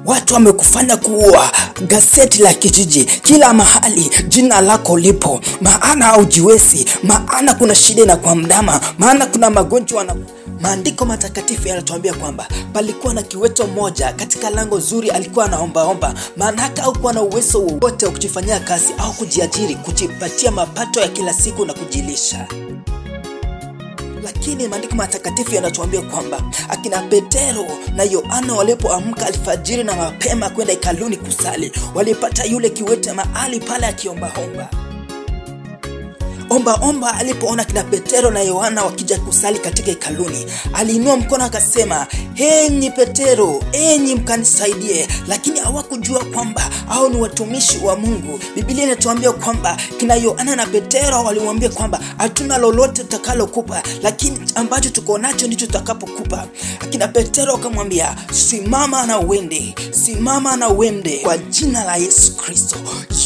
Watu wamekufanya kuwa gazeti la kijiji, kila mahali jina lako lipo, maana haujiwezi, maana kuna shida na kwa mdama, maana kuna magonjwa na maandiko matakatifu yanatuambia kwamba palikuwa na kiwete mmoja katika lango zuri, alikuwa anaombaomba, maana hakuwa na uwezo wowote wa kujifanyia kazi au kujiajiri, kujipatia mapato ya kila siku na kujilisha. Lakini maandiko matakatifu yanatuambia kwamba akina Petero na Yohana walipoamka alfajiri na mapema kwenda hekaluni kusali, walipata yule kiwete mahali pale akiombaomba. Omba alipoona kina Petero na Yohana wakija kusali katika hekaluni, aliinua mkono akasema, "Enyi Petero, enyi mkanisaidie." Lakini hawakujua kwamba hao ni watumishi wa Mungu. Biblia inatuambia kwamba kina Yohana na Petero walimwambia kwamba hatuna lolote tutakalokupa, lakini ambacho tuko nacho ndicho tutakapokupa. Kina Petero akamwambia, "Simama na uende, simama na uende kwa jina la Yesu Kristo."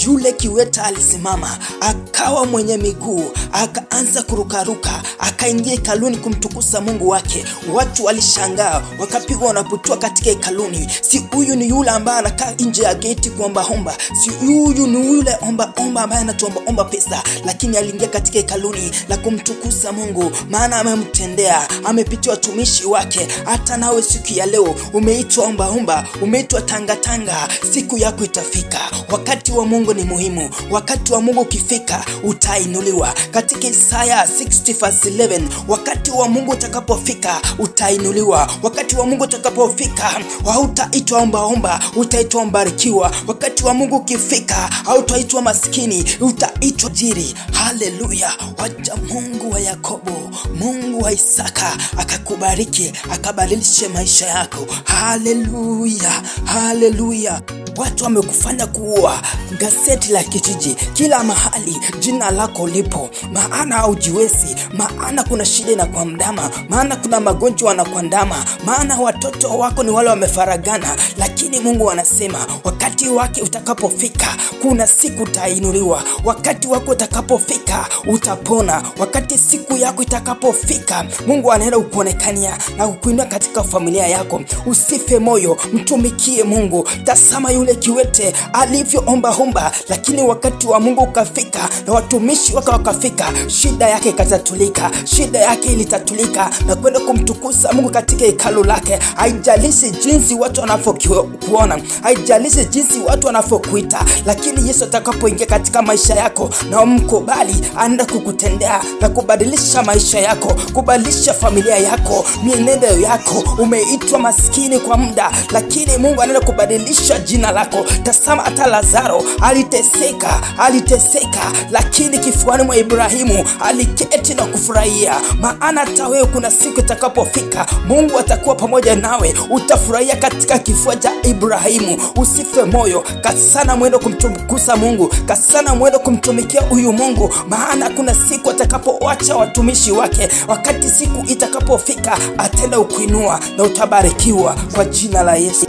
Yule kiwete alisimama, akawa mwenye miguu, akaanza kurukaruka, akaingia hekaluni kumtukuza Mungu wake. Watu walishangaa, wakapigwa wanapotua katika hekaluni. Si huyu ni yule ambaye anakaa nje ya geti kuombaomba? Si huyu ni yule omba ambaye anatuombaomba pesa? Lakini aliingia katika hekaluni na kumtukuza Mungu, maana amemtendea, amepitia watumishi wake. Hata nawe siku ya leo umeitwa ombaomba, umeitwa tangatanga, siku yako itafika. Wakati wa Mungu ni muhimu. Wakati wa Mungu ukifika utainuliwa. Katika Isaya 60:11, wakati wa Mungu utakapofika utainuliwa. Wakati wa Mungu utakapofika hautaitwa ombaomba, utaitwa mbarikiwa. Wakati wa Mungu ukifika hautaitwa maskini, utaitwa tajiri. Haleluya! Wacha Mungu wa Yakobo, Mungu wa Isaka akakubariki, akabadilishe maisha yako. Haleluya, haleluya. Watu wamekufanya kuwa gazeti la kijiji, kila mahali jina lako lipo, maana haujiwezi, maana kuna shida na kwa mdama, maana kuna magonjwa na kuandama, maana watoto wako ni wale wamefaragana. Lakini Mungu anasema wakati wake utakapofika kuna siku utainuliwa. Wakati wako utakapofika utapona. Wakati siku yako itakapofika Mungu anaenda kukuonekania na kukuinua katika familia yako. Usife moyo, mtumikie Mungu. Tazama yule kiwete alivyoomba omba, lakini wakati wa Mungu ukafika na watumishi wake wakafika, shida yake ikatatulika. Shida yake ilitatulika na kwenda kumtukuza Mungu katika hekalu lake. Haijalishi jinsi watu wanavyokuona, haijalishi jinsi watu wanavyokuita, lakini Yesu atakapoingia katika maisha yako na umkubali, anaenda kukutendea na kubadilisha maisha yako, kubadilisha familia yako, mienendo yako. Umeitwa maskini kwa muda, lakini Mungu anaenda kubadilisha jina lako. Tazama hata Lazaro aliteseka, aliteseka, lakini kifuani mwa Ibrahimu aliketi na kufurahia. Maana hata wewe kuna siku itakapofika Mungu atakuwa pamoja nawe, utafurahia katika kifua cha Ibrahimu. Usife moyo, kasana mwendo kumtukuza Mungu, kasana mwendo kumtumikia huyu Mungu, maana kuna siku atakapoacha watumishi wake. Wakati siku itakapofika atenda ukuinua na utabarikiwa kwa jina la Yesu.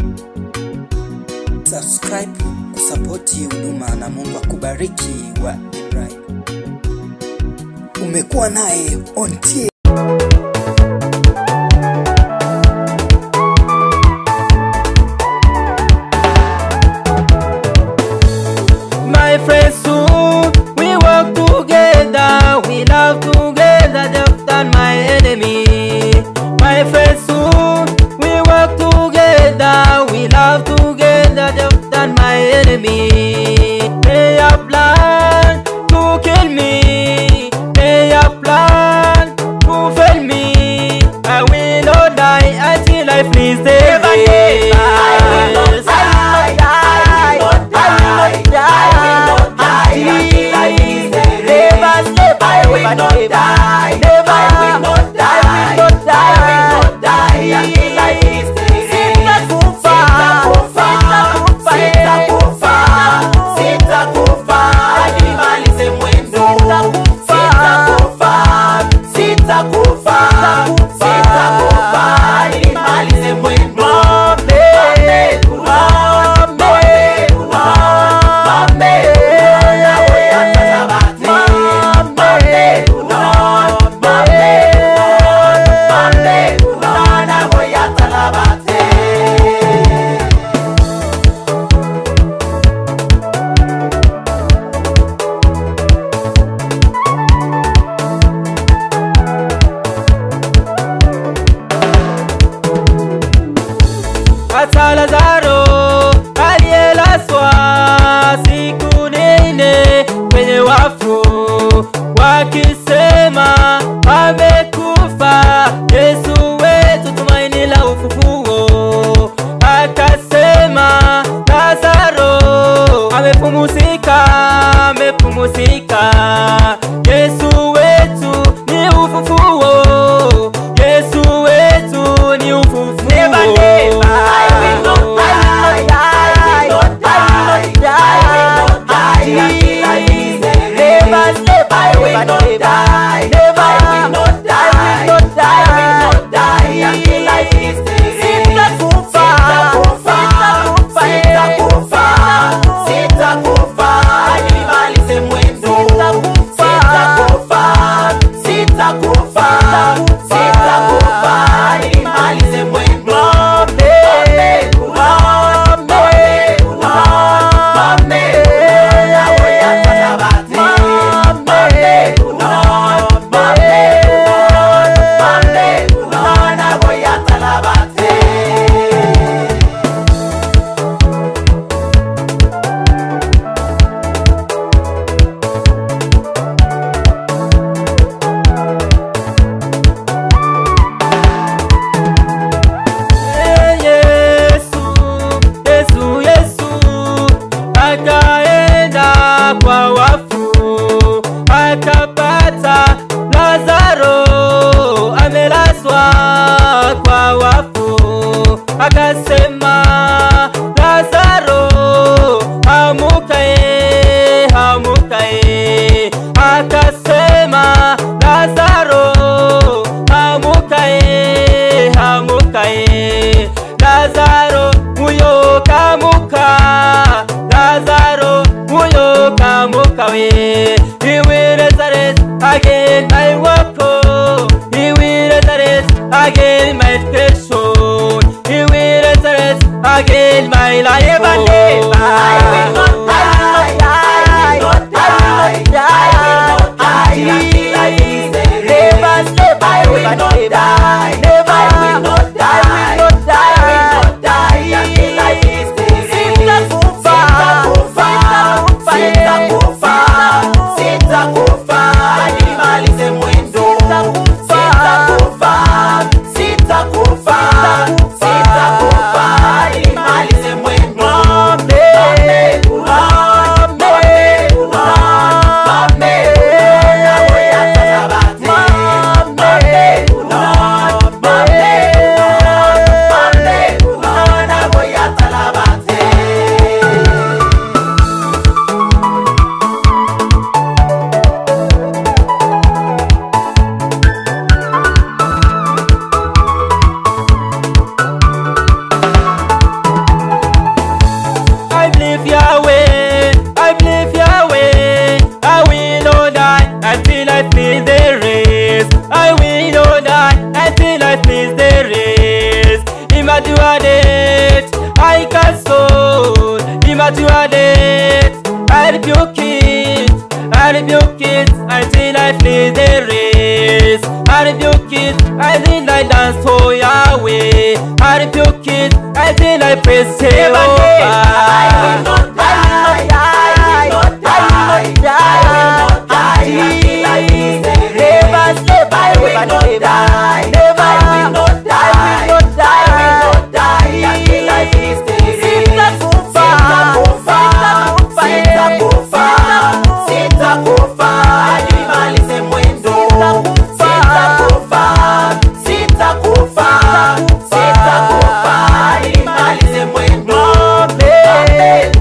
Subscribe kusapoti huduma na Mungu akubariki wa Ibrahim. Umekuwa naye on T. My friends, soon we work together, we love together, death than my enemy. My friends, soon we work together, we love together, death than my enemy. They have planned to kill me, they have planned to fail me. I will not die until I please them. I will not die, I will not die, I will not die until I please the Never, I will not die, never, I will not die, I will not die, I will not die until I please the Sitakufa, Sitakufa, sitakufa, sitakufa, na Lazaro aliyelazwa siku nne kwenye wafu, wakisema amekufa. Yesu wetu tumaini la ufufuo, akasema Lazaro amepumzika, amepumzika. Yesu wetu ni ufufuo, Yesu wetu ni ufufuo. Never, never. I will not die. I will not die. I will not die until I finish the race. Never, never, I will not die. Never. I will not die. I will not die. I will not die until I finish the race. Sitakufa. Sitakufa. Sitakufa. Sitakufa. Sitakufa hadi nimalize mwendo. Sitakufa. Sitakufa. Sitakufa. Sitakufa hadi nimalize mwendo. Yesu, Yesu, Yesu akaenda kwa wafu, akapata Lazaro amelazwa kwa wafu, akasema Lazaro amukae, amukae. Akasema Lazaro amukae, amukae. Lazaro huyo kamuka, Lazaro huyo kamuka we. He will resurrect again my work, oh. He will resurrect again my creation. He will resurrect again my life. Never, oh. never. I will not die. I will not die. I will not die until I finish the race. Never, never, I will not die. Never. I will not die. I will not die. I will not die until I finish the race. Sitakufa. Sitakufa. Sitakufa. Sitakufa hadi nimalize mwendo. Sitakufa. Sitakufa. Sitakufa. Sitakufa hadi nimalize mwendo. I believe Yahweh, I believe Yahweh. I will not die until I finish the race. I will not die until I finish the race. Immature death, I cancel. Immature death, I rebuke it. I rebuke it until I finish the race. I rebuke it until I dance for Yahweh. I rebuke it until I praise Never, never. Jehovah. I will not die. I will not die. I will not die until I finish the race. Never, never, I will not die. Never. I will not die. I will not die. I will not die until I finish the race. Sitakufa. Sitakufa. Sitakufa. Sitakufa. Sitakufa hadi nimalize mwendo. Sitakufa. Sitakufa. Sitakufa. Sitakufa hadi nimalize mwendo. Amen.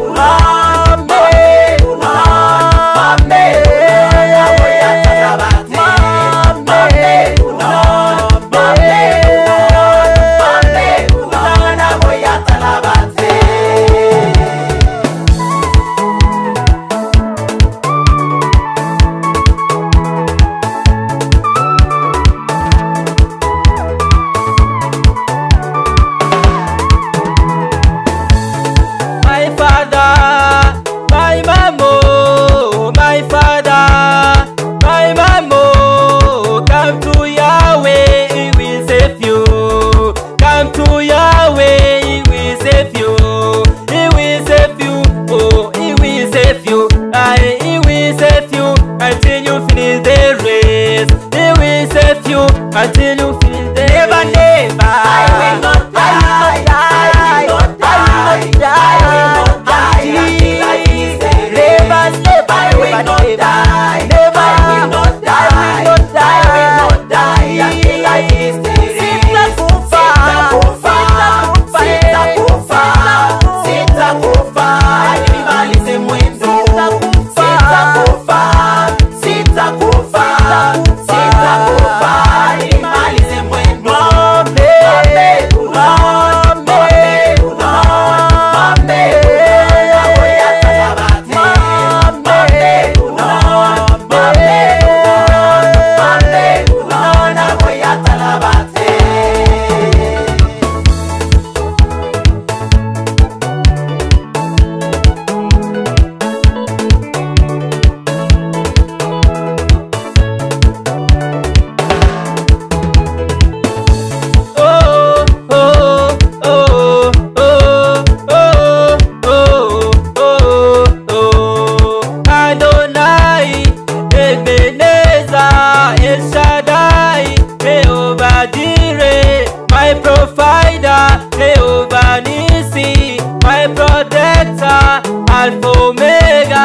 My protector, Alpha Omega,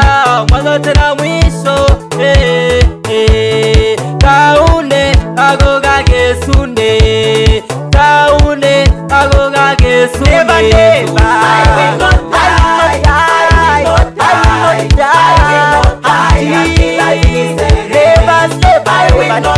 mwanzo tena mwisho. Eh, eh. Taune agoga gesune, taune agoga gesune. Never, never. I will not die. I will not die. I will not die. Until I finish the race. Never, never, I will not